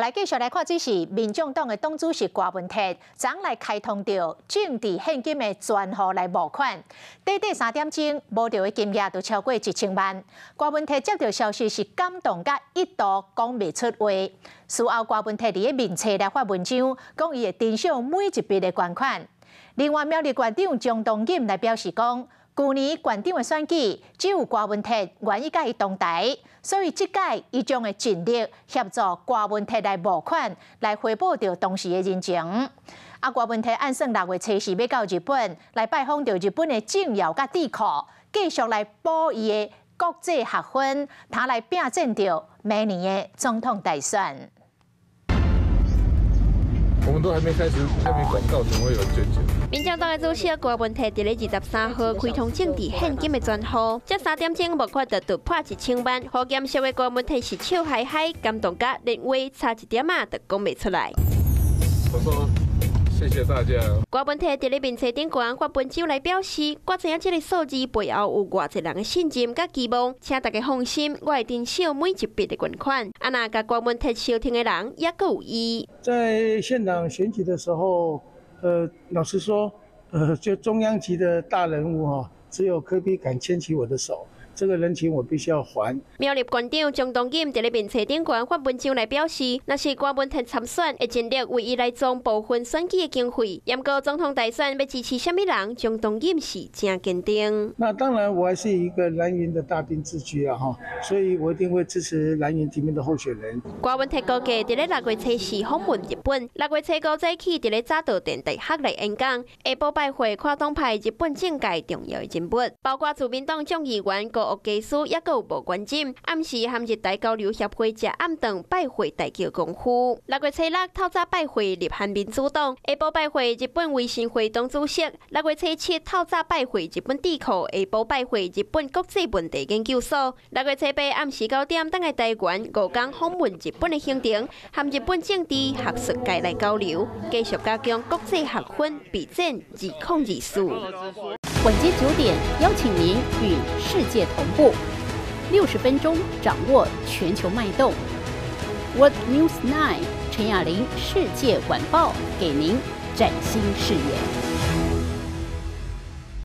來繼續來看，這是民眾黨的黨主席郭文鐵，昨來開通著政治獻金的專戶來募款，短短3點鐘，募著的金額就超過1000萬。郭文鐵接著消息是感動甲一度講袂出話。事後郭文鐵佇咧面冊來發文章，講伊會珍惜每一筆的捐款。另外，苗栗縣長鍾東錦來表示講，舊年縣長的選舉只有郭文鐵願意佮伊同台，所以這屆伊將會盡力協助郭文鐵來募款，來回報著當時的人情。啊，郭文鐵按算6月初四欲到日本來拜訪著日本的政要佮智庫，繼續來補伊的國際學分，通來拼戰著明年的總統大選。我們都還沒開始，還沒廣告，怎麼會有人捐錢？民進黨的主席郭文鐵佇咧23號開通政治獻金的專戶，才3點鐘募款就突破1000萬，好嚴肅的郭文鐵是笑嗨嗨，感動甲連話差一點仔就講袂出來。我說謝謝大家。郭文鐵佇咧面冊頂懸發文章來表示，我知影這个數字背後有偌濟人的信任佮期望，請大家放心，我會珍惜每一筆的捐款。啊，若共郭文鐵相挺的人，猶閣有伊。在縣長選舉的時候，老實說，就中央級的大人物哈，只有柯 P 敢牽起我的手。這個人情我必須要還。苗栗縣長鍾東錦佇咧面冊頂懸發文章來表示，若是郭文鐵參選，會盡力為伊來募部分選舉的經費。毋過總統大選欲支持啥物人，鍾東錦是誠堅定。那當然，我還是一個藍營的大兵自居啊，哈，所以我一定會支持藍營提名的候選人。郭文鐵估計佇咧6月初四訪問日本，6月初五早起佇咧早稻田大學來演講，下晡拜會跨黨派日本政界重要的人物，包括自民黨眾議員高屋建瓯，猶閣有吳觀錦，暗時和日台交流協會食暗頓拜會大橋公司。6月初六透早拜會立憲民主黨，下晡拜會日本維新會黨主席。6月初七透早拜會日本智庫，下晡拜會日本國際問題研究所。6月初八暗時9點，轉來台灣5工訪問日本的行程，和日本政治學術界來交流，繼續加強國際學分備戰2024。晚間9點，邀請您與世界同步，60分鐘掌握全球脈動。World News 9 陳雅玲世界晚報，給您嶄新視野。